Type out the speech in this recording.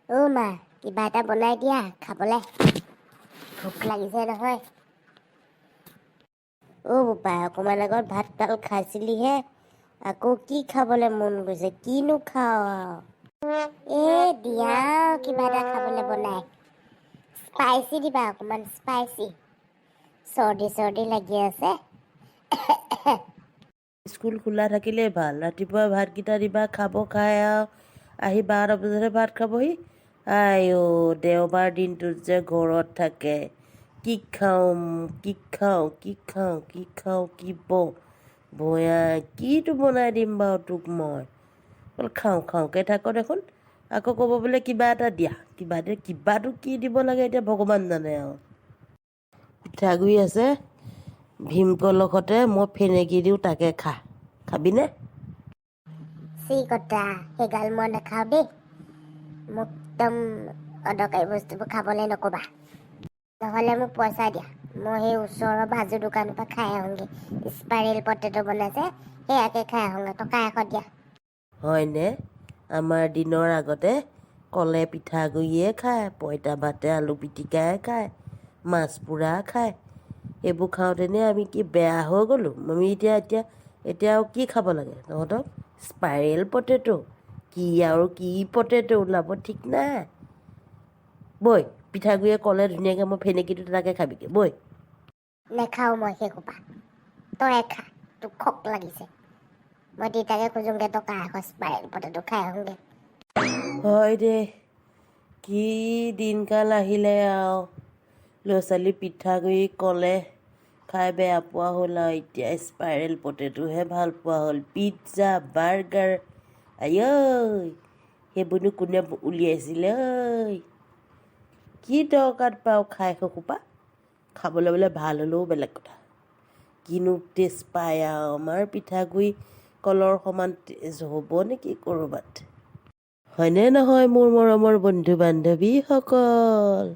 অ' মা, কিবা এটা বনাই দিয়া খাবলৈ, ভোক লাগিছে নহয়। অ' বোপাই, অকণমান আগত ভাতগাল খাইছিলিহে, আকৌ কি খাবলৈ মন গৈছে? কিনো খাওঁ আৰু? এই দিয়া কিবা এটা খাবলৈ বনাই। স্পাইচি দিবা, অকণমান স্পাইচি। চৰ্দি চৰ্দি লাগি আছে। স্কুল খোলা থাকিলেই ভাল। ৰাতিপুৱা ভাতকেইটা দিবা, খাব, খাই আৰু আহি 12টা বজাতহে ভাত খাবহি। আই অ', দেওবাৰ দিনটোত যে ঘৰত থাকে, কি খাওঁ, কি খাওঁ, কি খাওঁ, কি খাওঁ, কি বওঁ ভয়া, কিটো বনাই দিম বাৰু তোক মই? অকল খাওঁ খাওঁকৈ থাক দেখোন। আকৌ ক'ব বোলে কিবা এটা দিয়া, কিবা এটা। কিবাটো কি দিব লাগে এতিয়া ভগৱান জানে। আৰু পিঠাগুড়ি আছে, ভীমকলৰ সতে মই ফেনেকি দিওঁ, তাকে খা। খাবিনে? চি কটা, সেইগাল মই নাখাওঁ দেই। মোক একদম অদৰকাৰী বস্তুবোৰ খাবলৈ নক'বা। নহ'লে মোক পইচা দিয়া, মই সেই ওচৰৰ ভাজু দোকানৰ পৰা খাই আহোঁগৈ। স্পাইৰেল পটেটো বনাইছে, সেয়াকে খাই আহোঁগৈ। টকা 100 দিয়া। হয়নে? আমাৰ দিনৰ আগতে কলে পিঠাগুড়িয়ে খায়, পঁইতা ভাতে আলু পিটিকাই খায়, মাছ পোৰা খায়। সেইবোৰ খাওঁতেনে আমি কি বেয়া হৈ গ'লোঁ? আমি এতিয়া এতিয়া এতিয়া আৰু কি খাব লাগে তহঁতক? স্পাইৰেল পটেটো কি আৰু কি পটেটো ওলাব ঠিক নাই। বৈ, পিঠাগুড়িয়ে ক'লে ধুনীয়াকৈ মই ফেনেকিটো, তাকে খাবিগৈ বৈ। নেখাওঁ মই সেইসোপা, তয়ে খা, তোক খক লাগিছে। মই দেউতাকে খোজোঁগৈ টকা 100, স্পাইৰেল পটেটো খাই আহোঁগৈ। হয় দে, কি দিনকাল আহিলে আৰু! ল'ৰা ছোৱালী পিঠাগুড়ি কলে খাই বেয়া পোৱা হ'ল আৰু এতিয়া স্পাইৰেল পটেটোহে ভাল পোৱা হ'ল। পিজ্জা, বাৰ্গাৰ, আঐ, সেইবোৰনো কোনে উলিয়াইছিলে ঐ? কি দৰকাৰত বাৰু খাই সেইসোপা? খাবলৈ বোলে ভাল হ'লেও বেলেগ কথা, কিনো টেষ্ট পায় আৰু? আমাৰ পিঠাগুড়ি কলৰ সমান টেষ্ট হ'ব নেকি ক'ৰবাত? হয়নে নহয়, মোৰ মৰমৰ বন্ধু বান্ধৱীসকল?